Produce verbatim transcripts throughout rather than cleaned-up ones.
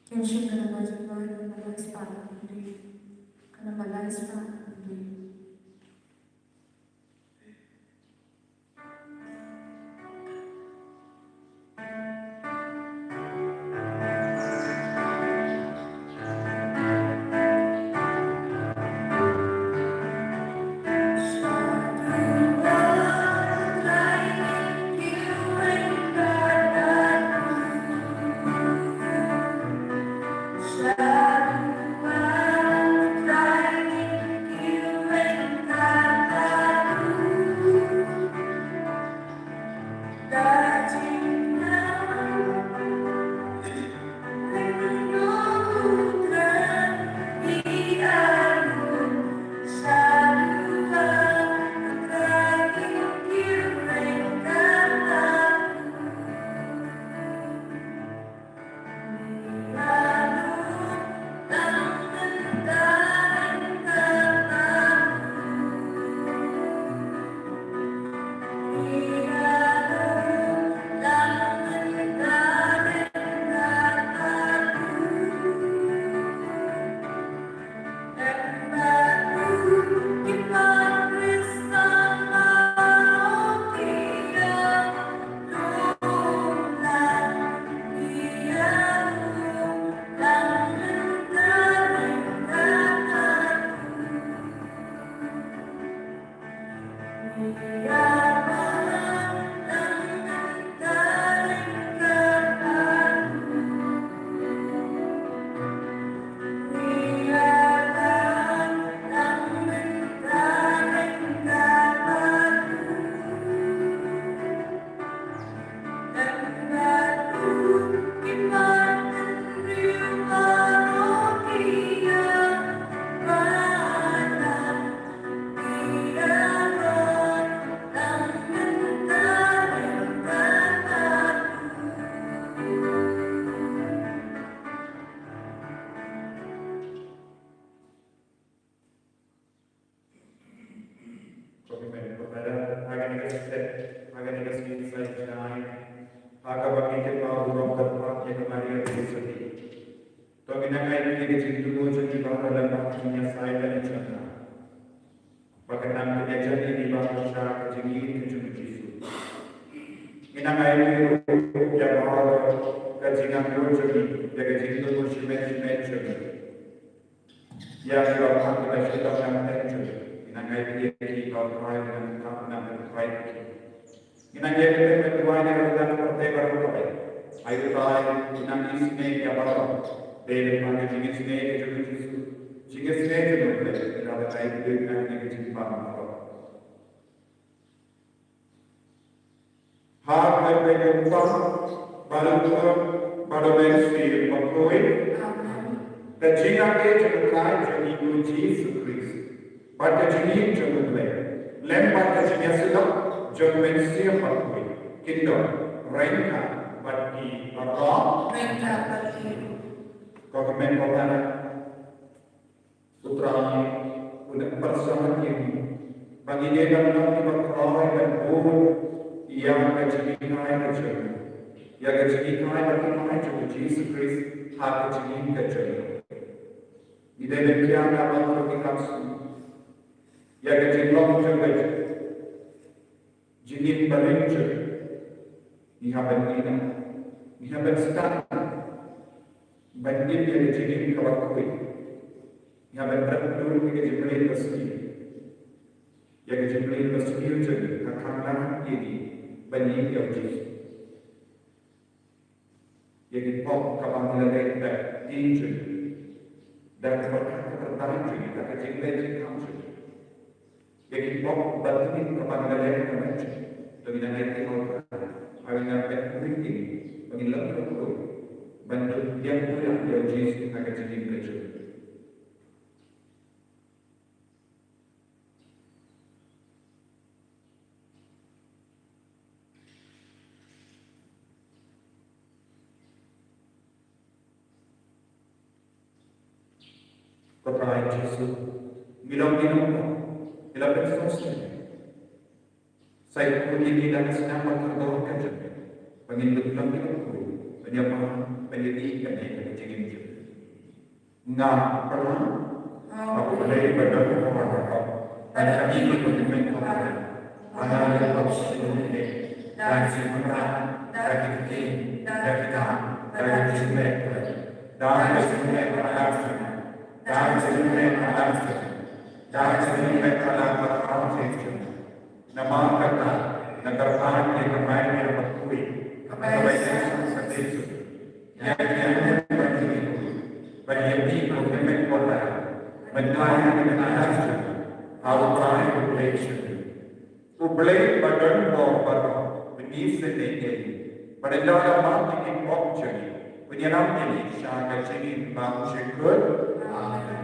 Kin shim ka namba jingduwai, ka namba lai spah hynriew. Ka namba lai spah hynriew. Ko Kynrad, ha kane ka step, ha kane ka sngi Saitjaiñ, ha kaba ngi kynmaw burom kyrpad ïa ka Maria Theisotti. To ngin nang ai ïa ka jingthmu jong ngi ba ka lem bad ka jingïasai lem jong nga. Ba kan nang pynïaid ïa ngi ba pynshai ka jingïeit ka jong u Jisu. Ngin nang ai ïa ngi ruh ïa ba ka jingangnud jong ngi, ïa ka jingthmu shimet shimet jong ngi. Ïa kiba phah kiba shitom nangta jong ngi, nang ai ïa ki ba U Trai nang thap nang U Trai ki. Nang ïa ki ba duwai na ka bynta ka pyrthei baroh kawei. Ai U Trai nang isynei ïa baroh. Dei lyngba ka jingisynei ka jong u Jisu, jingisynei jong U Blei, ïa ba ai ïa nang ïa ki jingpang baroh. Ha kyrteng U Kpa bad U Khun bad U Mynsiem Bakhuid. Amen. Ka jingïeit jong U Trai jong ngi U Jisu Khrist, bad ka jingïeit jong U Blei, lem bad ka jingïasyllok jong U Mynsiem Bakhuid, kin don ryngkat bad phi baroh. Ryngkat bad phi ruh. Ko Kmen ko Para. U Trai un pyrshang ïa ngi ba ngin ïa dang long kiba khraw ban bud ïa ka jinghikai ka jong u, ïa ka jinghikai ba khraw jong u Jisu Khrist ha ka jingim ka jong u. Ngi dei ban kiar namar ki kam sniew ïa ka jinglong jong ka jingim barim jong ngi. Ngi hap ban ïa ngi, ngi hap ban stad ban ïa ka jingim kaba khuid. Ngi hap ban pynduh ïa ka jingpynlong ba sniew, ïa ka jingpynlong ba sniew jong ngi ka khang ïa ngi ban ïa ka jingim. Ïa ki pop kaba ngi la leh da ka ktien jong ngi, da ka pyrkhat ka pyrthai jong ngi, da ka jingleh jingkhang jong ngi. Ïa ki pop ba tbit kaba ngi la leh ha ka met jong ngi. To ngi nang ai ïa ki pop, ai ngi nang pynkup ïa ngi ba ngin long kiba khuid ban duh ïa u Jisu ha ka jingim ka jong ngi. Ko Trai Jisu, ngi long ngi long ngi la pynshong sniew. Sa ïa khuid ïa ngi da ka sniang ba kordor ka jong ngi ba ngin long kiba khuid ban ïa pynïaid kane ka jingim jong ngi. Nga pyrshang ha U Blei ba don bor baroh, ban ïa phi kum u hynmen kynmaw, ba nga la ïoh shisha ïa u, da ka jingkyrkhu, da ka ktien, da ka kam, da ka jingmut, da ka jingmut ba la shisha, da ka jingmut ba la shisha, da ka jingmut ba la shisha. Namar kata, nga kyrpad ïa ka Maria bakhuid, kaba ïaisah ka bynta, ïa ka Maria bakhuid, ban ïa phi kum u hynmen kynmaw, mynta bad ha ka por jong ka. Ha U Trai U Blei jong ngi. U Blei ba don bor baroh, un isynei ïa ngi, bad ynda la map ïa ki pop jong ngi, un ïarap ïa ngi sha ka jingim ba mynshuwa. Amen.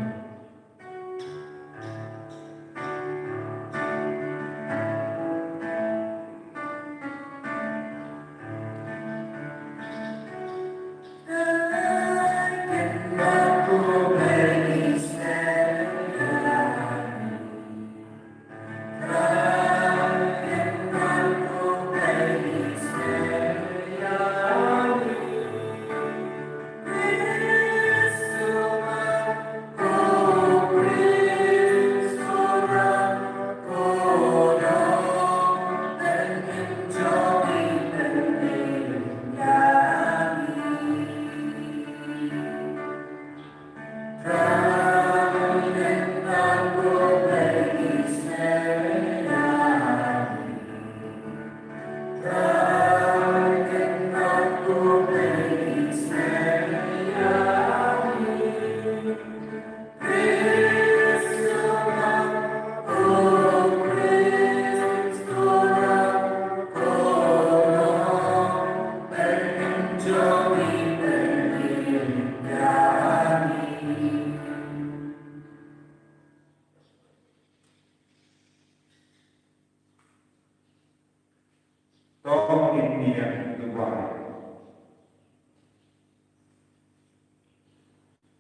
To ngin ïa duwai.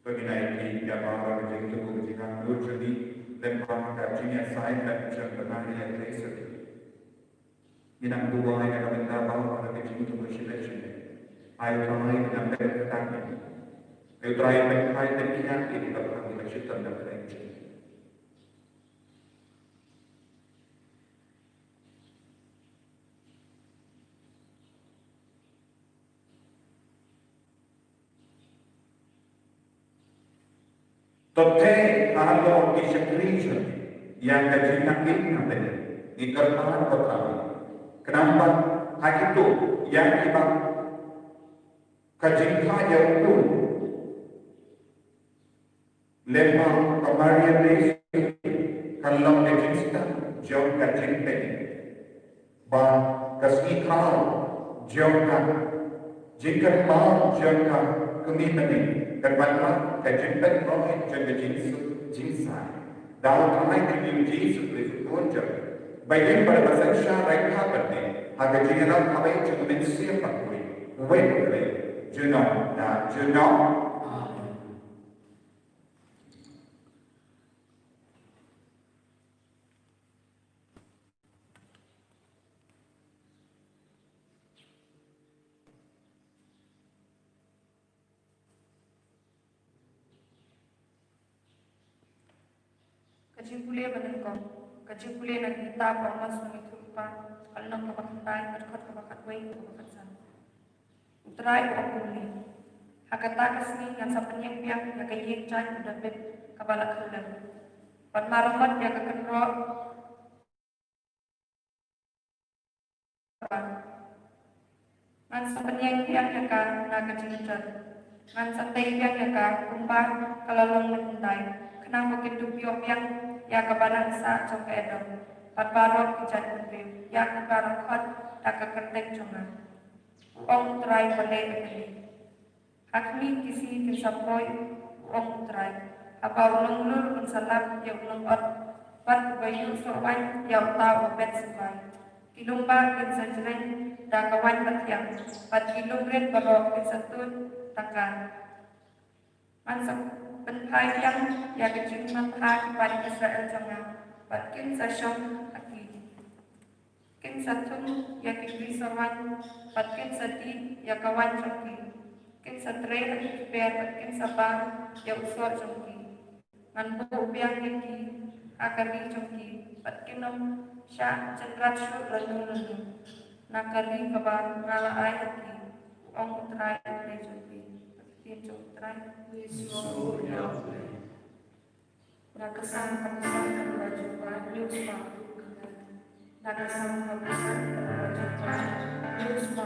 To ngin ïa duwai ïa ka jingïasyllok jong ngi, lem bad ka jingïasaid lem jong ka Maria Theisotti. Ngin ïa duwai ïa ka bynta baroh ka jingïasyllok jong ngi. Ai U Trai ban ïa pynktah ïa ngi. Ai U Trai ban pynkhraw ban ïa ngi, ïa ki ba kham ïa ka shitom da ka jingïasyllok. To theh halor ki shakri jong ngi ïa ka jingïakhih na bynta ngi, kyrpad ko Trai. Khnang ba ha kito ïa kiba ka jingkha ïa u Lem bad ka Maria Theisotti, kan long ka jingstad jong ka jingpynim, bad ka sngi khraw jong ka jingkyrpad jong ka Kmie Bneng, kan wanrah ka jingpynroh jong ka jingsuk jingsaiñ. Da U Trai jong ngi U Jisu Khrist U Khun jong ngi, ba ïeng bad ba synshar ryngkat bad ngi ha ka jingïarap kaba ïeit jong U Mynsiem Bakhuid, U Blei, junom la junom. Amen. Ka jingpule ba nyngkong, ka jingpule na ka kitab Amos lynnong kaba khyndai, ka dkhot kaba khatwei, kaba khatsan. U Trai u ong kumne: Ha kata ka sngi ngan sa pynïeng biang ïa ka ïing jaiñ u Dabid kaba la khyllem, bad maramot ïa ka kynroh. Ngan sa pynïeng biang ïa ka na ka jingtep. Ngan sa tei biang ïa ka kumba ka la long mynhyndai, khnang ba kin dup ïoh biang ïa kaba nang sah jong ka Edom, bad baroh ki jaitbynriew ïa kiba rakhe da ka kyrteng jong nga, u ong U Trai uba leh ïa kane. Ha khmih ki sngi kin sa poi, u ong U Trai, haba u nonglur un sa lap ïa u nongot, bad uba ïuh soh waiñ ïa uta uba bet symbai. Ki lum bah kin sa jreng da ka waiñ bathiang, bad ki lum rit baroh kin sa tuid takar. Ngan sa pynphai biang ïa ka jingmangha ki paid Israel jong nga, bad kin sa shong ha ki. Kin sa thung ïa ki bri sorwaiñ, bad kin sa dih ïa ka waiñ jong ki. Kin sa trei ha ki kper bad kin sa pang ïa u sor jong ki. Ngan buh biang ïa ki ha ka ri jong ki bad kin ym shah jynrat shuh lano lano na ka ri kaba nga la ai ha ki, ong U Trai U Blei jong ki. Ktien jong U Trai. Nga khlem khlem khlem khlem jumpa news ma. Nga khlem khlem khlem khlem jumpa news ma.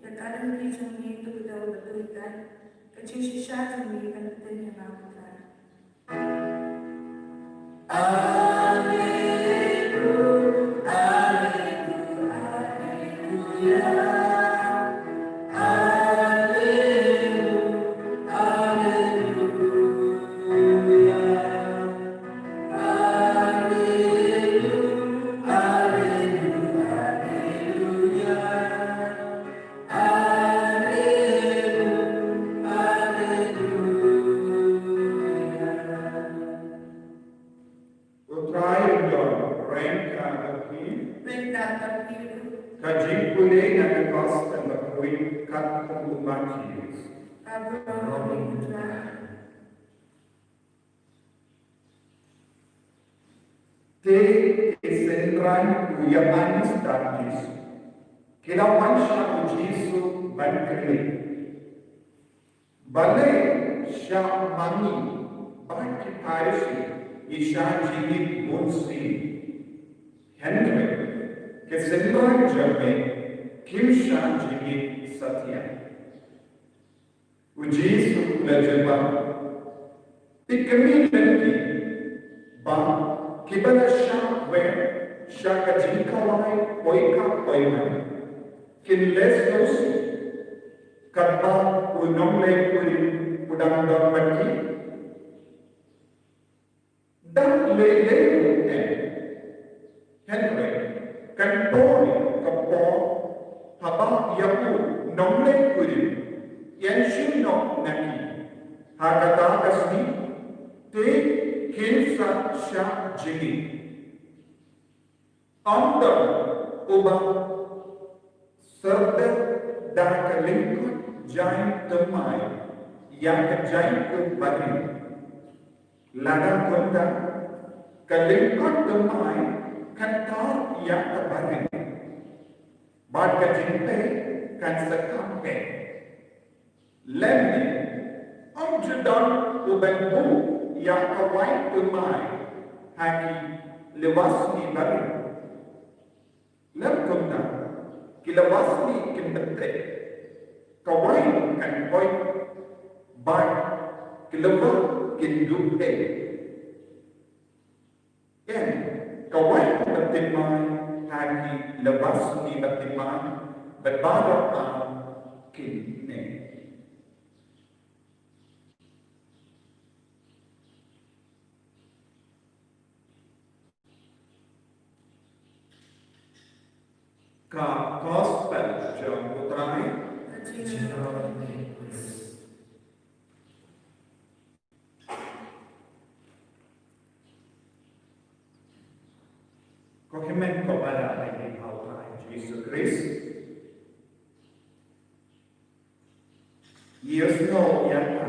Ïa ka lynti jong ngi to kdew bad to ïaid, ka jingshisha jong ngi kan pynbeit ïa nga, ko Trai. U Trai un don ryngkat bad phi. Ryngkat bad phi ruh. Ka jingpule na ka Gospel bakhuid katkum u Mathaios. Ka burom ïa phi, ko Trai. Te ki synran u ïa-aiñ stad Jisu ki la wan sha u Jisu ban kylli. Balei sha ma ngi bad ki Pharisi ngi shah jingit bun sien, hynrei ki synran jong me kim shah jingit satia? U Jisu u la jubab, phi kynmaw lynti ba kiba la shah weng sha ka jingkhawai poi ka poi man kin leh sngewsih katba u nongleh kurim u dang don bad ki? Dang leh leh ruh em. Hynrei kan poi ka por haba ïa u nongleh kurim yn shim noh na Ym don uba syrder da ka lyngkot jaiñ thymmai ïa ka jaiñkup barim. Lada kumta, ka lyngkot thymmai kan tar ïa ka barim, bad ka jingtei kan sa kham beit. Lymne, ym ju don u ban buh ïa ka waiñ thymmai ha ki lwasni barim. Lym kumta, ki lwasni kin btei, ka waiñ kan koit, bad ki lywa kin duh ei. Ïa ka waiñ bathymmai ha ki lwasni bathymmai, bad baroh ar kin neh. Ka Gospel jong u Trai. Ko hynmen ko para ba ïeit ha u Trai Jisu Khrist. Ïa sngewthuh ïa ka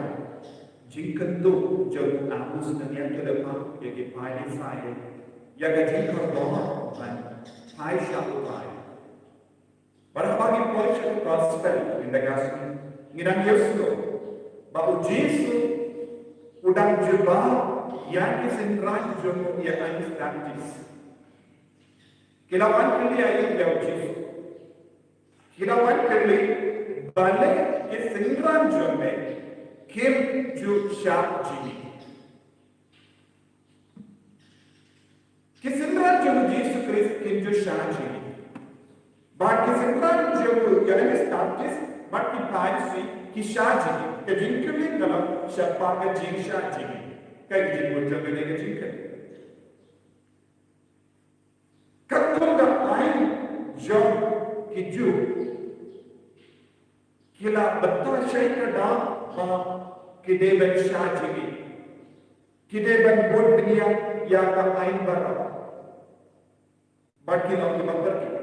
jingkynduh jong u Angus, ngan ïathuh lem ïa ki Pharisai ïa ka jingkordor ban phai sha u Trai. Bad haba ngi poi sha ka Gospel, in the Gospel, ngi dang ïohsngew ba u Jisu u dang jubab ïa ki synran jong u ïa John Baptist. Ki la wan kylli ïa u Jisu. Ki la wan kylli balei ki synran jong me kim ju shah jingim. Ki synran jong u Jisu Khrist kim ju shah jingim. Bad ki synran jong u John Baptist bad ki Pharisai ki shah jingim. Ka jingkylli ka long shaphang ka jingshah jingim. Ka jingmut jong ka jingkylli. Katkum ka aiñ jong ki Jiw, ki la batai shai ka dak ba ki dei ban shah jingim. Ki dei ban bud bniah ïa ka aiñ baroh. Bad ki long kiba pyrkhat.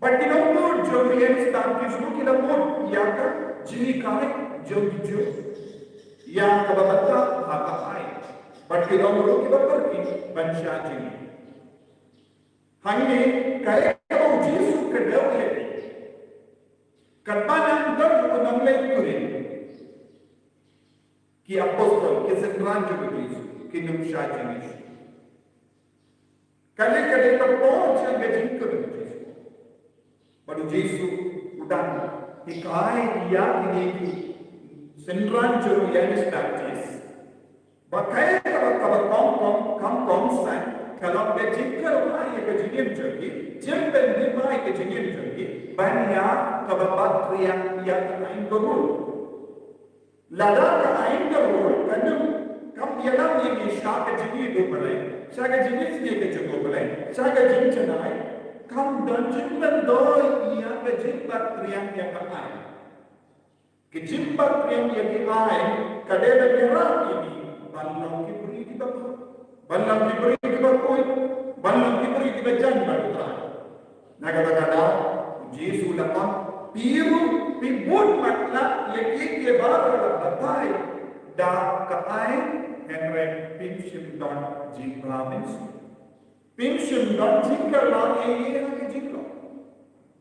Bad ki nongbud jong ki Baptist ruh ki la bud ïa ka jinghikai jong ki Jiw, ïa kaba batai ha ka aiñ. Bad ki long ruh kiba pyrkhat ban shah jingim. Hangne kaei kaba u Jisu u kdew ïa ki. Katba nang don u nongleit Korinth, ki apostol, ki synran jong u Jisu, kim shah jingim. Ka dei, ka dei ka por jong ka jingkyrkhu u Jisu. Bad u Jisu u dang hikai ïa kine ki synran jong u John Baptist ba kaei kaba, kaba kongsan, kam kongsan ka long ka jingkyrkhu ïa ka jingim jong ki, jingpynthymmai ïa ka jingim jong ki ban ïa kaba bat riang ïa ka aiñ ka rul. Lada ka aiñ ka rul kan ym, kam ïalam ïa ngi sha ka jingïeit U Blei, sha ka jingisynei ka jong U Blei, sha ka jingjanai, kam don jingmyntoi ïa ka jingbat riang ïa ka aiñ. Ka jingbat riang ïa ka aiñ ka dei ban ïarap ïa ngi ban long ki briew kiba bha, ban long ki briew kiba khuid, ban long ki briew kiba jaiñ bad U Trai. Na kata ka daw u Jisu u la ong, phi ruh phi bud matlah ïa ki, kiba la batai da ka aiñ, hynrei phim shym don jingpynbha mynsiem. Phim shym don jingkylla ei ei ha ka jinglong.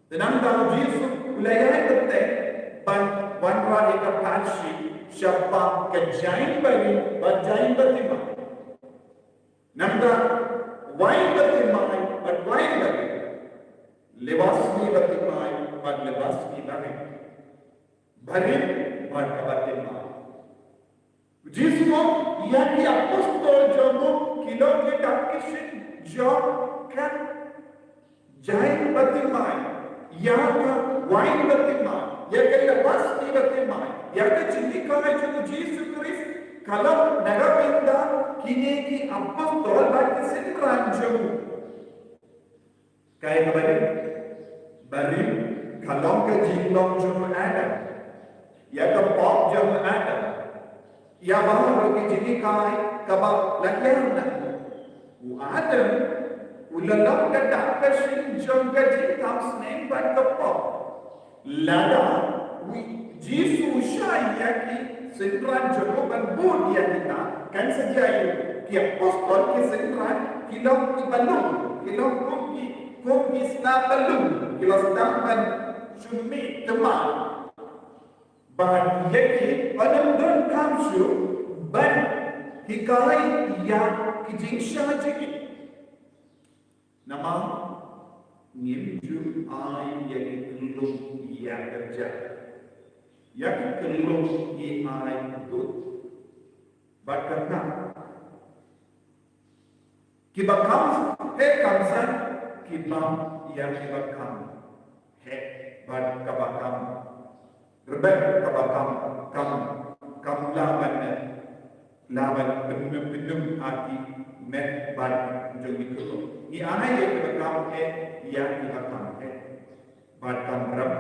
Te nangta u Jisu u la ïai bteng ban wanrah ïa ka pharshi shaphang ka jaiñ barim bad jaiñ bathymmai. Nangta waiñ bathymmai bad waiñ barim. Lwasni bathymmai bad lwasni barim. Barim bad ka bathymmai. U Jisu u ong ïa ki apostol jong u ki long kita ki synran jong ka jaiñ bathymmai, ïa ka waiñ bathymmai, ïa ka lwasni bathymmai, ïa ka jinghikai jong u Jisu Khrist. Ka long na ka bynta kine ki apostol bad ki synran jong u. Kaei kaba barim? Barim ka long ka jinglong jong u Adam. Ïa ka pop jong u Adam, ïa baroh ki jinghikai kaba la ïaid na u Adam, u la long ka dak ka shin jong ka jingkam sneng bad ka pop. Lada u Jisu u shah ïa ki synran jong u ban bud ïa kita, kan sa jia ïa u. Ki apostol, ki synran, ki long kiba lung, ki long kum ki, kum ki sla ba lung, ki la sdang ban shim mih thymmai. Bad ïa ki, ym don kam shuh ban hikai ïa ki jingshah jong ki. Namar ngim ju ai ïa ki kyllum ïa ka jaka. Ïa ki kyllum ngi ai bud bad ka kam. Kiba kam heh kam san, ki bam ïa kiba kam heh bad kaba kam rebeh, kaba kam, kam, kam lah ban, lah ban pynmih, pynmih ha ki met bad jong ki kyllum. Ngi ai ïa kiba kam heh ïa kiba kam heh bad kam rem.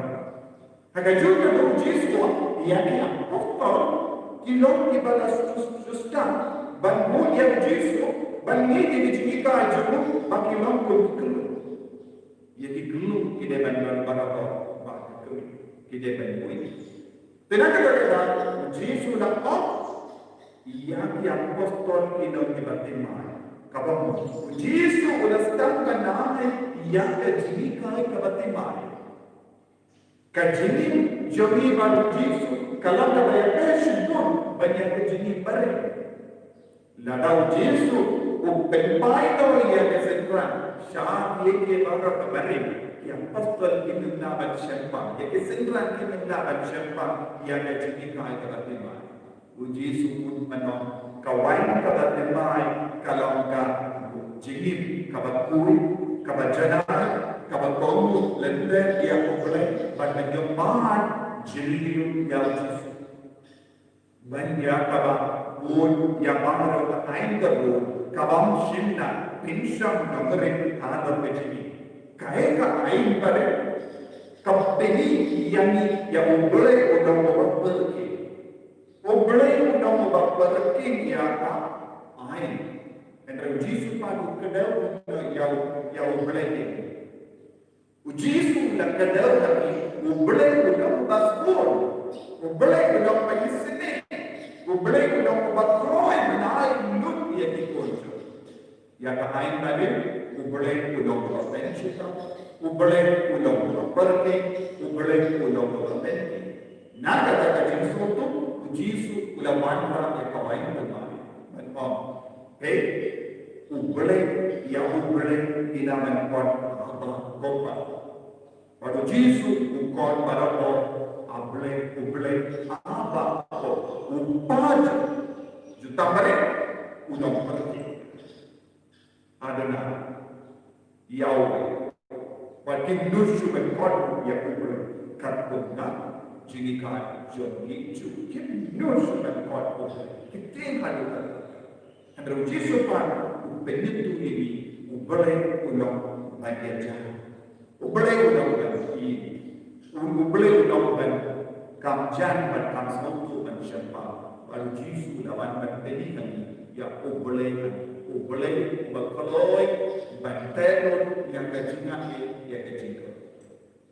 Ha kajuh ka dei, u Jisu ïa ki apostol ki long kiba la sus-, susdang ban bud ïa u Jisu, ban ngeit ïa ki jinghikai jong u, ba ki long kum ki kyllum. Ïa ki kyllum ki dei ban don barabor bad ki kmie, ki dei ban bud. Te na kata ka daw u Jisu u la ong ïa ki apostol ki long kiba thymmai. Kaba mut u Jisu u la sdang ban ai ïa ka jinghikai kaba thymmai. Ka jingim jong ngi bad u Jisu ka long kaba ïapher shibun ban ïa ka jingim barim. Lada u Jisu u pynpaw ïa ki synran sha ki, ki baroh kiba barim, ki apostol kim lah ban shemphang, ïa ki synran kim lah ban shemphang ïa ka jinghikai kaba thymmai. U Jisu u ong, ka wain kaba thymmai ka long ka jingim kaba khuid, kaba janai, kaba kohnguh lynter ïa U Blei, bad ban ïoh ban jingim ïa u Jisu. Ban ïa kaba bun ïa baroh ka ain ka bun, kabym shym la pynshong nongrim halor ka jingim. Kaei ka ain barim? Ka pyni ïa ngi ïa U Blei u long uba pyrkhing. U Blei u long uba pyrkhing ïa ka ain. Hynrei u Jisu pat u kdew ïa u, ïa U Blei. U Jisu u la kdew ha ngi, U Blei u long uba sbun, U Blei u long uba isynei, U Blei u long uba kloi ban ai lut ïa ki khun jong u. Ïa ka ain barim, U Blei u long uba pynshitom, U Blei u long uba pyrkhing, U Blei u long uba pynkhih. Na kata ka jingsngewthuh, u Jisu u la wanrah ïa ka wain thymmai ban ong, hei, U Blei, ïa U Blei ngi la ban khot Abba, Papa. Bad u Jisu u khot barabor, A Blei, U Blei, Abba, Papa. U Pa jong, junom barim u nongpyrkhing. Adonai, Yahweh. Bad kim nud shuh ban khot ïa U Blei katkum ka jinghikai jong ki Jiw. Kim nud shuh ban khot U Blei. Ki tieng haduh katta. Hynrei u Jisu pat u pynithuh ïa ngi, U Blei u long uba ïaid. U Blei u long uba ïeit. U, U Blei u long uba kam jan bad kam sngewthuh ban shemphang. Bad u Jisu u la wan ban pyni ha ngi ïa U Blei, U Blei uba kloi ban teh lut ïa ka jingngeit, ïa ka jingngeit.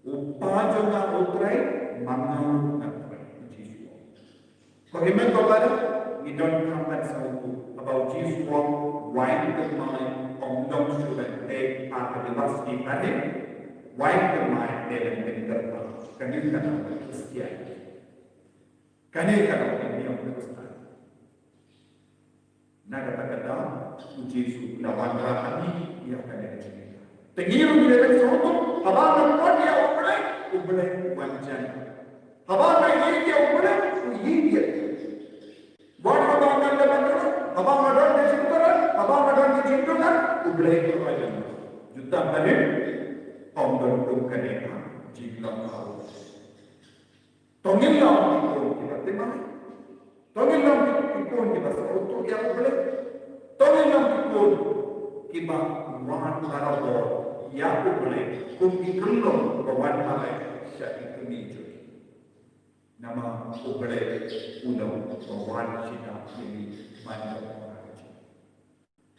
U Pa jong nga U Trai, ma nga ruh nga trei, u Jisu u ong. Ko hynmen ko para, ngi donkam ban sngewthuh, haba u Jisu u ong, wain thymmai ym long shuh ban teh ha ka divorce ni tane, wain thymmai dei ban pynkylla. Kane ka long ka Khristan. Kane ka long ka niam Khristan. Na kata ka daw, u Jisu u la wanrah ha ngi ïa kane ka jingkyrkhu. Te ngi ruh ngi dei ban sngewthuh, haba nga khot ïa U Blei, U Blei u wan jan. Haba nga ïeit ïa U Blei, u ïeit ïa nga. Wat haba nga la ban kyrkhu, haba nga don ka jingkyrkhu, haba nga don ka jingkyrkhu, U Blei u wan jan. Junom barim, ym don kum kane ka jinglong ha U Blei. To ngin long ki khun kiba thymmai. To ngin long ki khun kiba sngewthuh ïa U Blei. To ngin long ki khun kiba wan barabor ïa U Blei kum ki kyllum ba wan mareh sha ki kmie jong ki. Namar U Blei u long uba wan shynna ïa ngi man la u wan.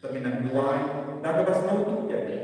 Te ngin nang duwai da kaba sngewthuh ïa U Blei.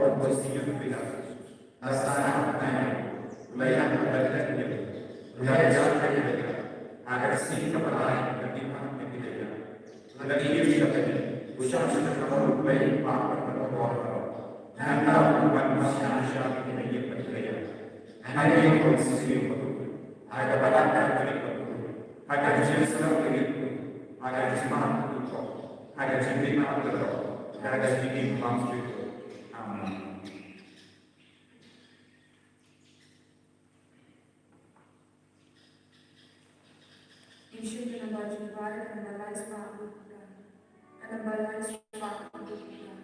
Pontius Pilatus, ha sahar bnai, u la ïaid ha ka lyndet ïing, u la ïaid ha ka lyndet, ha ka sngi kaba lai, ka dei pat ka dei ïa. Lada ïa sha ka dei, u shah sha ka kawei u Blei uba ka bor baroh. Nangta u wan sha sha ki ïing ki ïing. Hynrei u sngewthuh ha kaba la ka dei ka, ha ka jingïasyllok ka dei, ha ka jingmap ka dei, ha ka jingmap ka dei, ha ka jingmap ka dei. Amen. Ngin shim ka namba jingkwah, ka namba lai spah hynriew phra. Ka namba lai spah hynriew phra.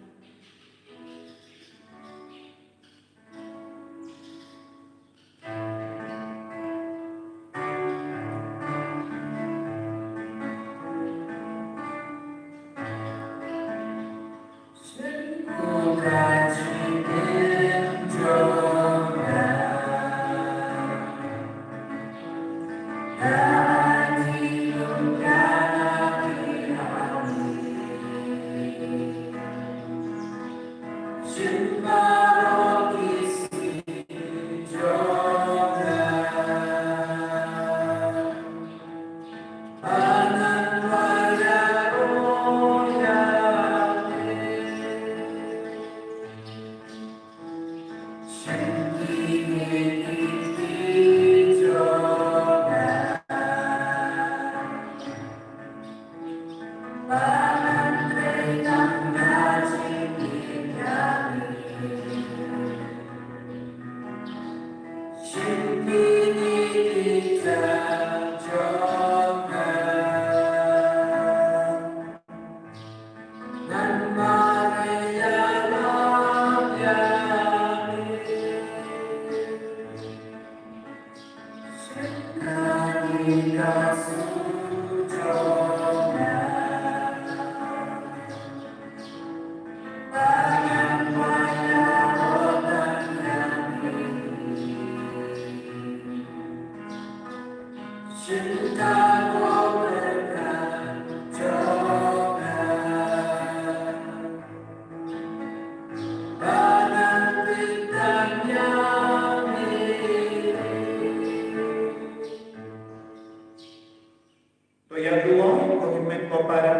To ïa duwai ko hynmen ko para,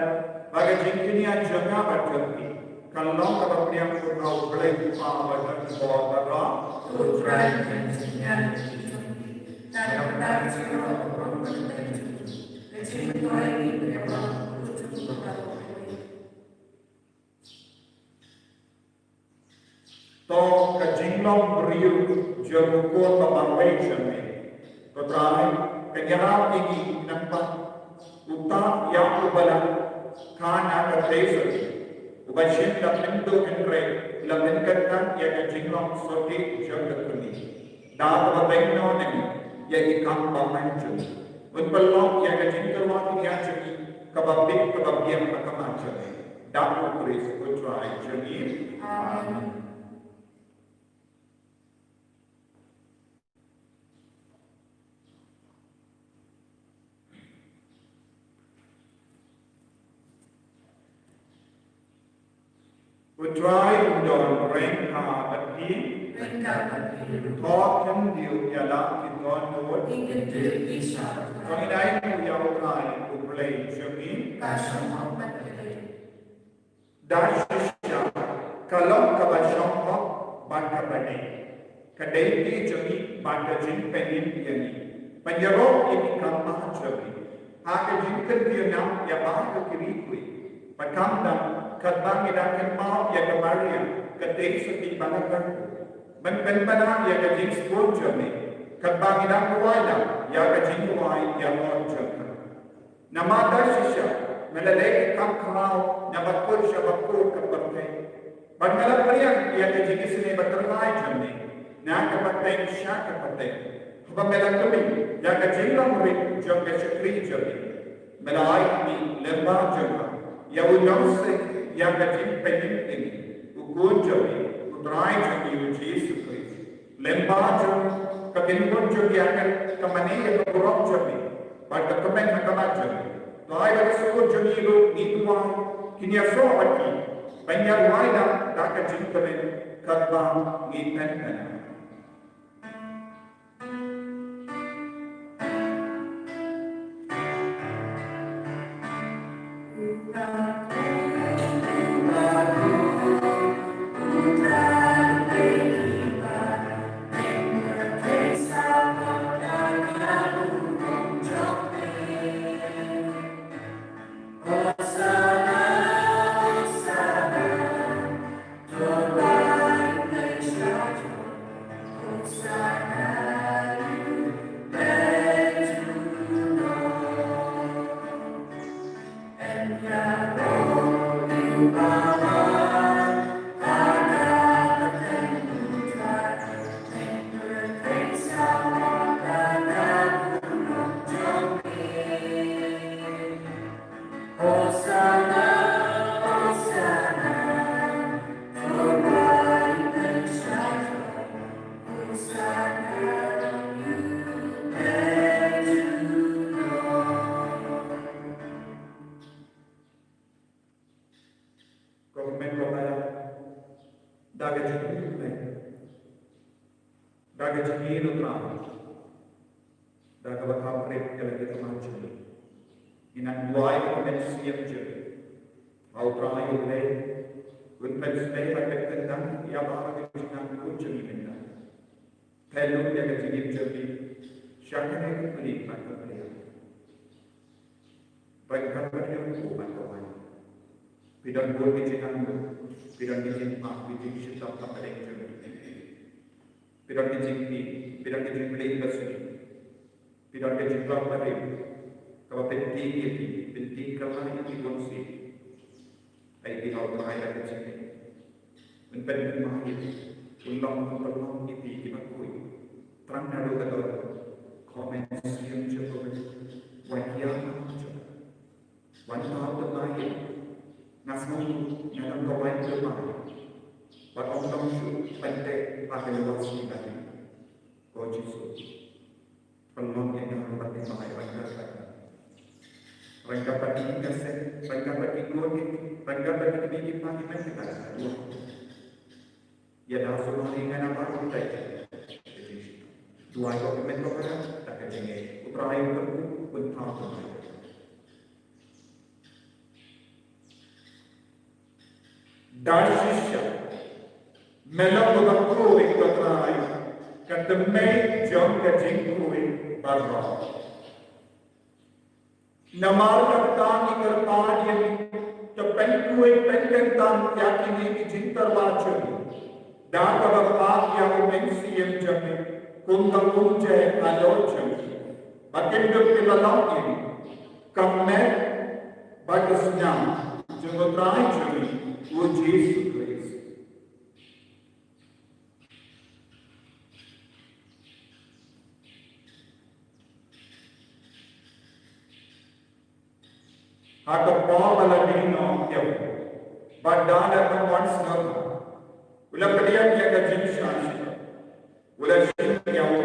ba ka jingkñia jong nga bad jong phi ka long kaba pdiang jong U Blei Uba uba don bor baroh. U Trai un pynjynjar ïa ki jong phi, da ka bynta ka jingïarap u Blei jong phi. Ka jingmyntoi ïa ki briew baroh, u Trai un pynjynjar ïa ki. To ka jinglong briew jong u khun ba marwei jong me, ko Trai, ka ïarap ïa ngi nangta. Uta ïa uba la kha na ka theisotti, uba shim da pynduh hynrei la pynkyntang ïa ka jinglong sotti jong ka kmie. Da kaba beiñ noh na ngi ïa ki kam ba man jong ngi. Un pynlong ïa ka jingkyrpad ïa jong ngi kaba bit kaba biang ha khmat jong me. Da U Khrist U Trai jong ngi. Amen. U Trai un don ryngkat bad phi. Ryngkat bad phi. To khyndiat ïa la ki dohnud. Ki khyndiat ki shah. To ngin ai nguh ïa U Trai U Blei jong ngi. Ka shong hok bad phi. Da shisha ka long kaba shong hok bad kaba neh. Ka dei jong ngi bad ka jingpynim ïa ngi ban ïarap ïa ki kam bah jong ngi ha ka jingkyntiew nam ïa baroh ki riewkhuid. Bad khamtam katba ngi dang kynmaw ïa ka Maria ka tei sa phi ba la kyrkhu, ban pynbna ïa ka jingsbun jong ngi katba ngi dang duwai lang ïa ka jingduwai ïa ka jong ka. Namar da shisha me la leh ki kam khraw na ba kut sha ba kut ka pyrthei, bad me la pdiang ïa ka jingisynei ba thymmai jong me na ka pateng sha ka pateng. Haba me la kmen ïa ka jinglong rit jong ka shakri jong me, me la ai kmie lyngba jong nga ïa u nongseh ïa ka jingpynim ïa ngi, u Khun jong me, U Trai jong ngi U Jisu Khrist. Lyngba jong ka kynhun jong ki angel, ka mane ïa ka burom jong me bad ka kmen ha khmat jong me. To ai ba ki shakri jong ngi ruh ngi duwai, kin ïasoh bad ki ban ïaduwai da ka jingkmen katba ngi pynbna. Ko kmen ko para, da ka jingïeit, da ka jingïeit U Trai, da kaba kham rit ïa la ki thma jong ngi, ngi nang duwai ïa ka mynsiem jong ngi, ba U Trai U Blei un pynshlei bad pynkyndang ïa baroh ki jingnang jong ngi mynta. Pynlut ïa ka jingim jong ngi sha kane ka pli bad ka pli. Ryngkat bad ka riewkhuid bad ka wai. Phi don bun ki jingangnud, phi don ki jingpang, ki jingshitom ha ka dei jong ngi. Phi don ki jingpang, phi don ki jingpang ba shisha. Phi don ka jingpang ba rim kaba pynthik ïa phi, pynthik kylleng ïa phi bun sien. Ai phi ha U Trai da ka jingngeit. Un pynmih ïa phi, un long, un pynlong ïa phi kiba khuid. Tang naduh ka dor, comment section jong ka, wat ïa ma jong. Wan thaw thymmai ïa nga, sngew nga dang ka wai thymmai. Wat ong dang shu pynthik ha ka lawasni lagi. Ko Jisu. Pynlong ïa nga bad ïa ma ïa ryngkat bad, ryngkat bad ki kynsan, ryngkat bad ki khun, ryngkat bad ki kmie ki kpa ki mei ki para. Ïa da sumar ïa nga na baroh kata. Duwai ko kmen ko para da ka jingngeit. U Trai un kyrkhu, un thaw thymmai. Da shisha me long uba khuid, ko Trai, ka thymmei jong ka jingkhuid baroh. Namar kata ngi kyrpad ïa me, to pynkhuid pynkyntang ïa kine ki jingtyrwa jong ngi da kaba pap ïa u Mynsiem jong me, kumba um jai halor jong ngi, ba kin dup kiba long ïa ngi ka met bad ka snam jong U Trai jong ngi U Jisu Khrist. Ha ka por ba la die noh ïa u, bad da la dang wan sngewbha, u la pdiang ïa ka jingshaniah, u la shim ïa u,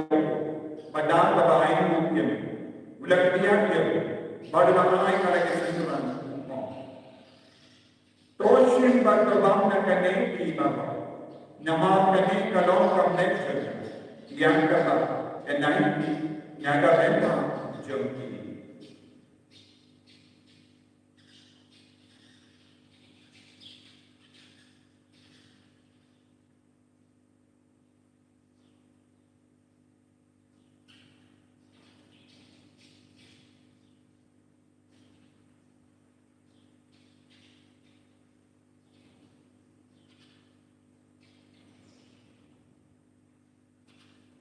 bad da kaba ainguh ïa u, u la pdiang ïa u, bad u la ai ha la ka synran, u ong: To shim bad to bam na kane ki baroh, namar kane ka long ka met jong nga, ïa kaba yn ai phi na ka bynta jong ki.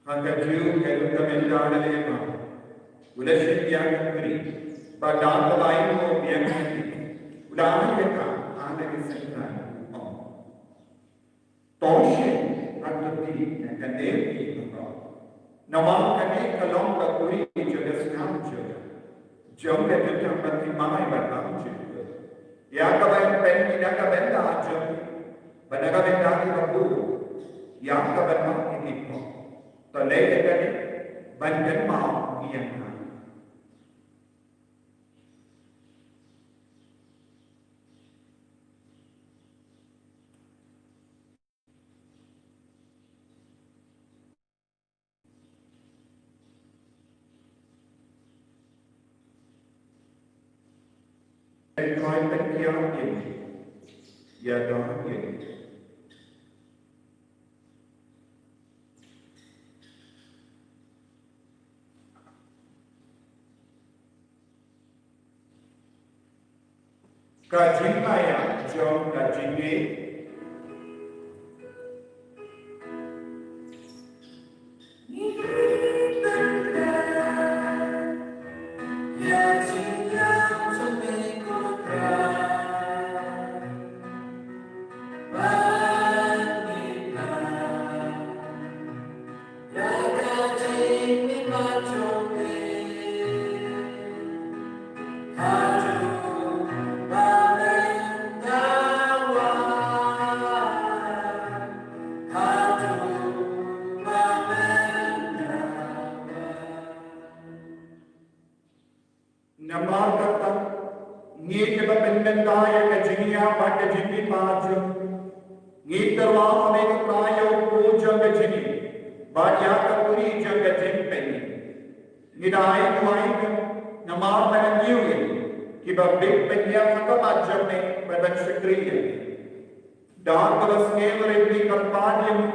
Ha kajuh ka ïing ka bynta na lema, u la shim ïa ka kri, bad da kaba ai nguh biang ha ki, u la ai ïa ka ha ka kyrteng u ong: To shim bad to plie na kane ki baroh, namar kane ka long ka kri jong ka snam jong nga, jong ka jutang bad thymmai bad bymjukut, ïa kaba yn pynmih na ka bynta jong ki bad na ka bynta kiba bun, ïa ka ban map ïa ki pop. To leh ïa kane ban kynmaw ïa nga. Yn troi tang ïa ïing, ïa dang ïing. Ka jingmaya jong ka jingngeit. Namar kata, ngi kiba pynbynta ïa ka jingïap bad ka jingkyrpad jong ngi, ngi tyrwa ha me ko Trai ïa u jong ka jingim bad ïa ka kri jong ka jingpynim. Ngi da ai duwai namar ba ngi ïohi kiba bit pynïap ha khmat jong me bad ban shakri ïa me. Da kaba sngewrit ngi kyrpad ïa me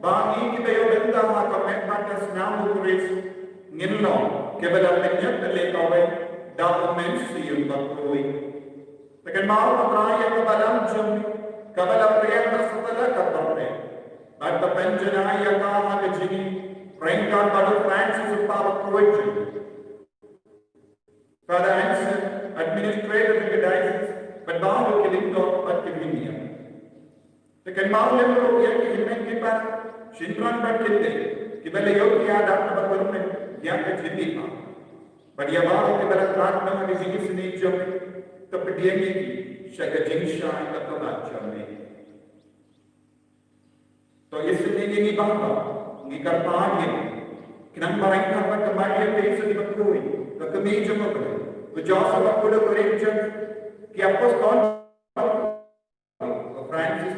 ba ngi kiba ïoh bynta ha ka met bad ka snam u Khrist ngin long kiba la pynïap tylli kawei da u Mynsiem Bakhuid. Te kynmaw ko Trai ïa kaba lam jong me kaba la pdiang da satlak ka pyrthei, bad to pynjanai ïa ka ha ka jingim ryngkat bad u Francis u kpa bakhuid jong me, Father Anson, Administrator jong ka Diocese, bad baroh ki lyngdoh bad ki hynñiewtrep. Te kynmaw lem ruh ïa ki hynmen ki para, shynrang bad kynthei kiba la ïoh ïa ka bynta kaba kyrmen ïa ka jingim, bad ïa baroh kiba la khlad na ka jingisynei jong me, to pdiang ïa ki sha ka jingshai ka kyrdan jong me. To isynei ïa ngi baroh, ngi kyrpad ïa me, khnang ba ryngkat bad ka Maria Theisotti bakhuid, ka kmie jong U Blei, u Joseph bakhuid, u Richard, ki apostol, u Francis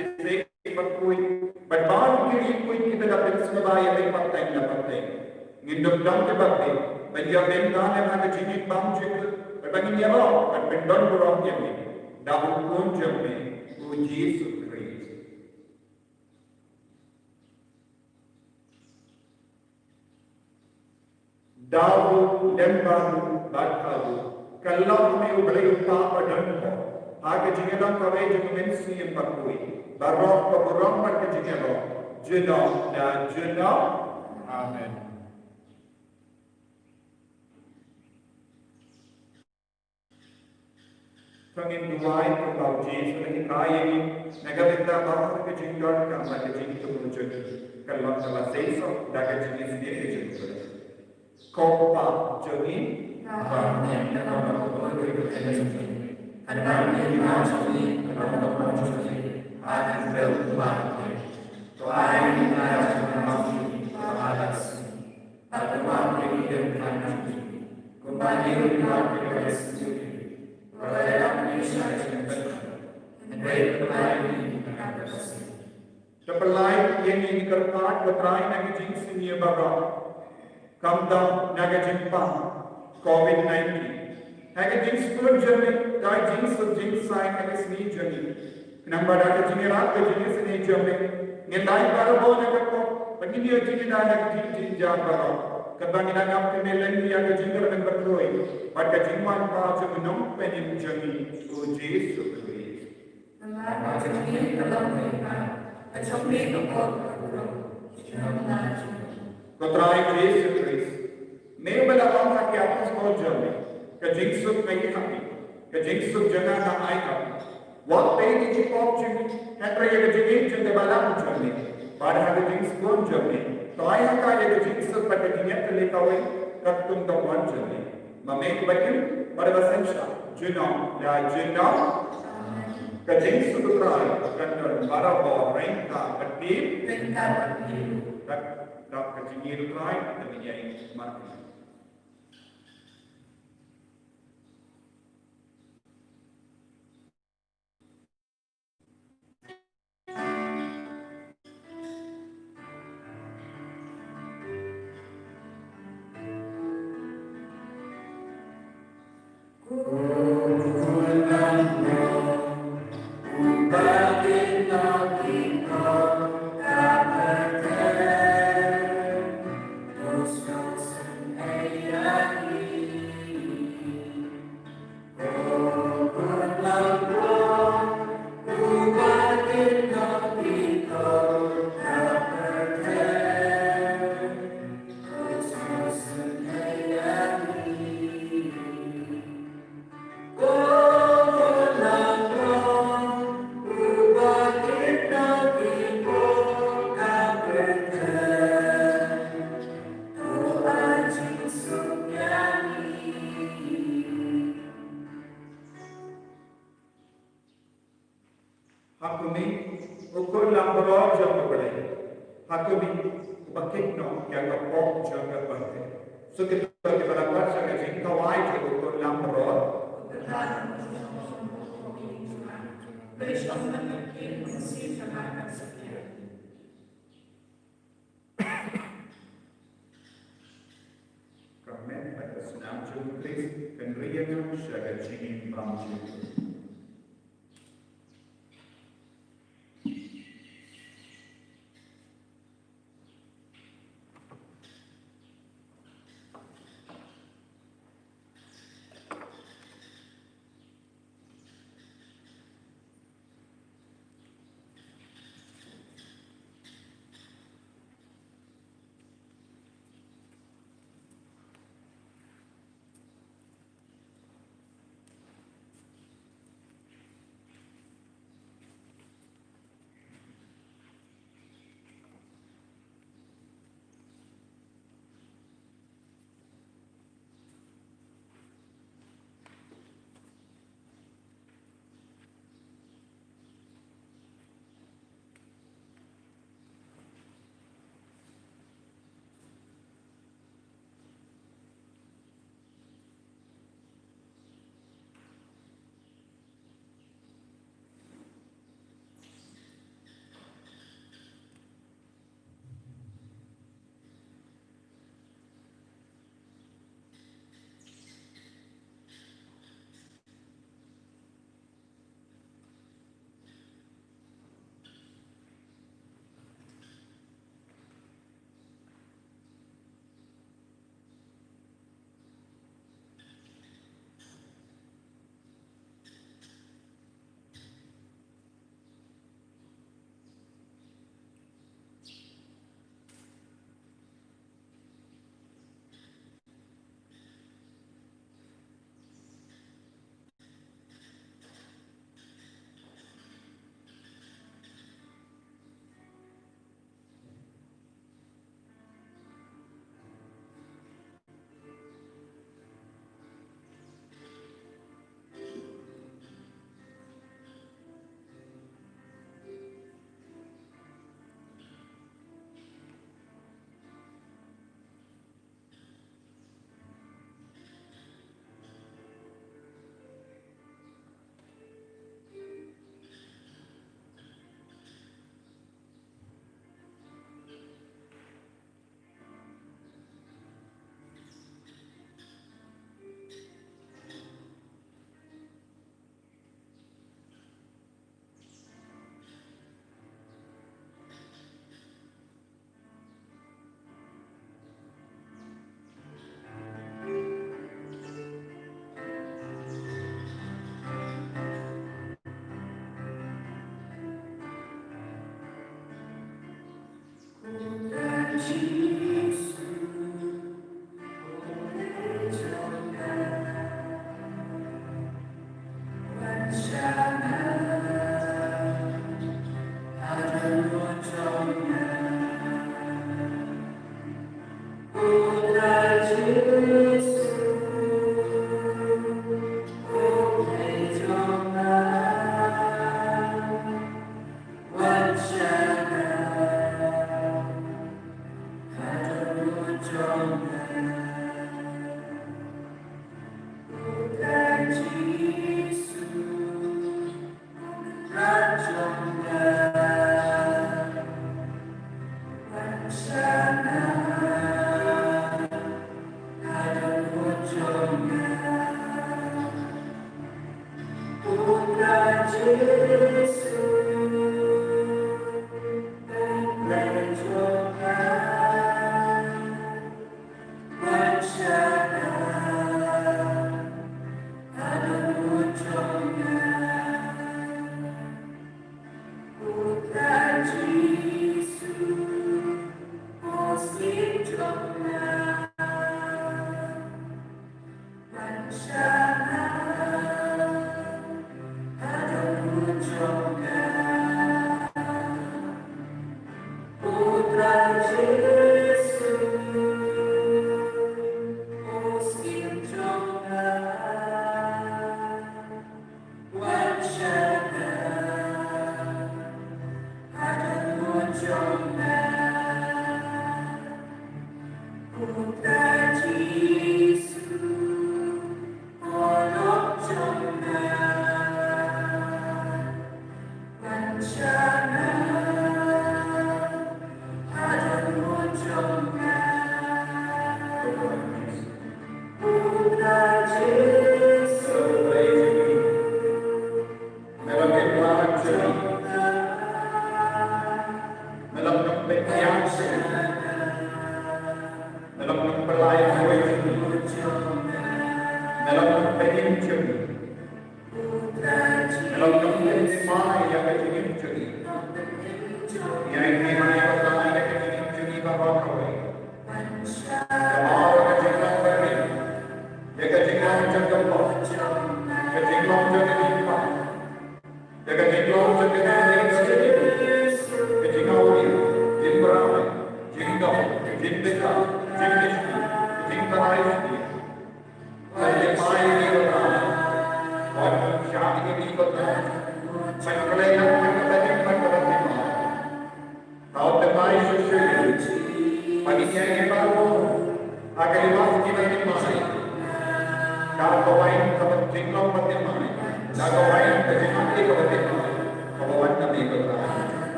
Xavier bakhuid, bad baroh ki riewkhuid kiba la pynsngewbha ïa me pateng la pateng, ngin dup dang kiba bit ban ïa bynta lem ha ka jingim bymjukut, bad ba ngin ïaroh bad pyndonburom ïa me da u Khun jong me, u Jisu Khrist. Da u lem bad u bad ha u, kylla ha me U Blei U Kpa badonbor, ha ka jingïalang kawei jong U Mynsiem Bakhuid, baroh ka burom bad ka jingïaroh junom la junom. Amen. To ngin duwai kumba u Jisu u la hikai ïa ngi, na ka bynta baroh ka jingdonkam bad ka jingthmu jong ngi, kan long kaba seisoh da ka jingisynei ka jong u Blei. Ko Kpa jong ngi, kaba ong ha ka ktien jong ngi, kan wan ïa ka kyrteng jong ngi, kan wan ka mon jong ngi, ha ka kyrteng jong ngi. To ai ïa ngi mynta ka jingim jong ngi kaba ar sien. Bad to wan ïa ngi ïa ka kyrteng jong ngi, kumba ngi ruh ngi wan ïa kiba ïasngewthuh ïa ngi. Wat la ïalam ïa ngi sha ka jingpynshoi, To pynlait ïa ngi, ngi kyrpad, ko Trai, na ka jingsniew baroh, khamtam na ka jingpang covid nineteen. Ha ka jingsbun jong ngi, da ka jingsuk jingsaiñ ha ka sngi jong ngi, khnang ba da ka jingïarap ka jong ngi sngi jong ngi, ngin lait barabor na ka pop, ba ngin ïoh jingïada na ka jingjynjar baroh, katba ngi dang ap kyrmen lynti ïa ka jingkyrmen bakhuid bad ka jingwan pat jong u Nongpynim jong ngi, u Jisu Khrist. Namar ka jong ngi ka long ka jingpang, ka jong ngi ka por ka burom, ki jong ngi ka jong ngi. Ko Trai Jisu Khrist, me ba la ong ha ki apostol jong me, ka jingsuk nga ai ha phi, ka jingsuk jong nga nga ai ha phi. Wat peit ïa ki pop jong ngi, hynrei ïa ka jingim jong ka balang jong me. Bad ha ka jingsbun jong me, to ai ha ka ïa ka jingsuk bad ka jingïatylli kawei, katkum ka mon jong me. Ma me uba im bad uba synshar, junom la junom. Ka jingsuk U Trai kan don barabor ryngkat bad phi. Ryngkat bad phi. Dak, dak ka jingïeit U Trai, ka jingïeit marti. Ha khmih, u khun langbrot jong U Blei. Ha khmih, uba kit noh ïa ka pop jong ka pyrthei. Sngewthuh kiba la wad sha ka jingkhawai jong u khun langbrot. Ka met bad ka snam jong U Khrist kan ri ïa nga sha ka jingim bymjukut.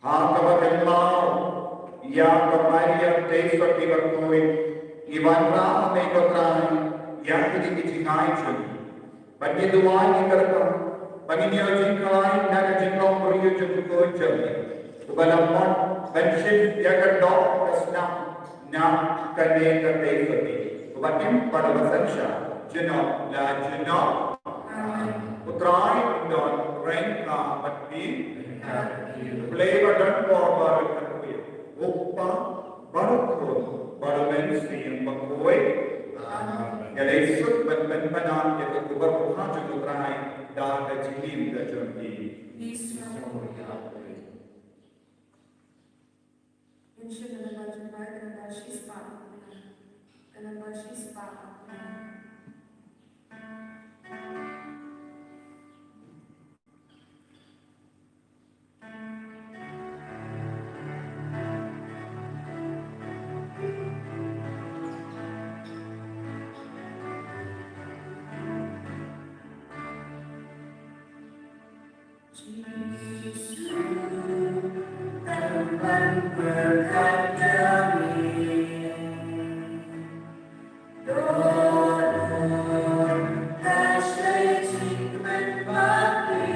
Ha kaba kynmaw ïa ka Maria Theisotti bakhuid, ngi wanrah ha me ko Trai ïa kine ki jingai jong ngi. Bad ngi duwai, ngi kyrpad ba ngin ïoh jingkhlaiñ na ka jinglong briew jong u Khuid jong ngi, uba la mut ban shim ïa ka doh ka snam na kane ka Theisotti, uba im bad uba synshar junom la junom. Amen. U Trai un don ryngkat bad phi. U Blei ba don bor ba ryngkat bad phi, U Kpa bad U Khun bad U Mynsiem Bakhuid. Amen. Ïa lei suk ban pynpaw ïa ka khublei ha jong U Trai da ka jingim ka jong ngi. Ngi sngewbha ïa U Blei. Ïa shu na ka jingpynpaw ka namba shispah. Ka namba shispah. Jisu, kan pynberkat ïa ngi. Don ka shai jingkmen bad phi.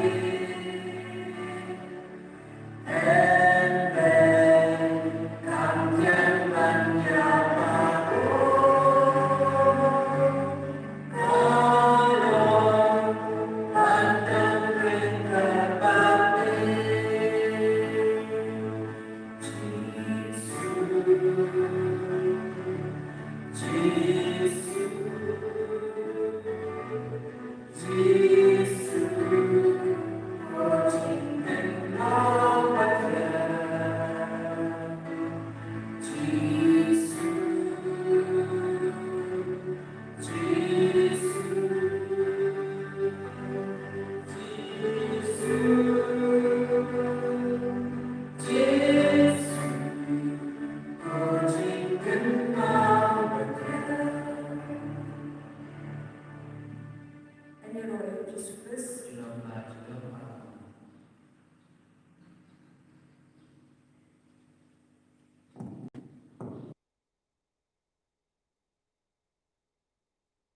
Em, em, kam ïa ban ïa ba o. Ka long ban dang ryngkat bad phi. Jisu, Jisu, Jisu, ko jingkynmaw bakhuid. Jisu, Jisu, Jisu, Jisu, ko jingkynmaw bakhuid. Ïaroh ïa u Jisu Khrist. Junom la junom.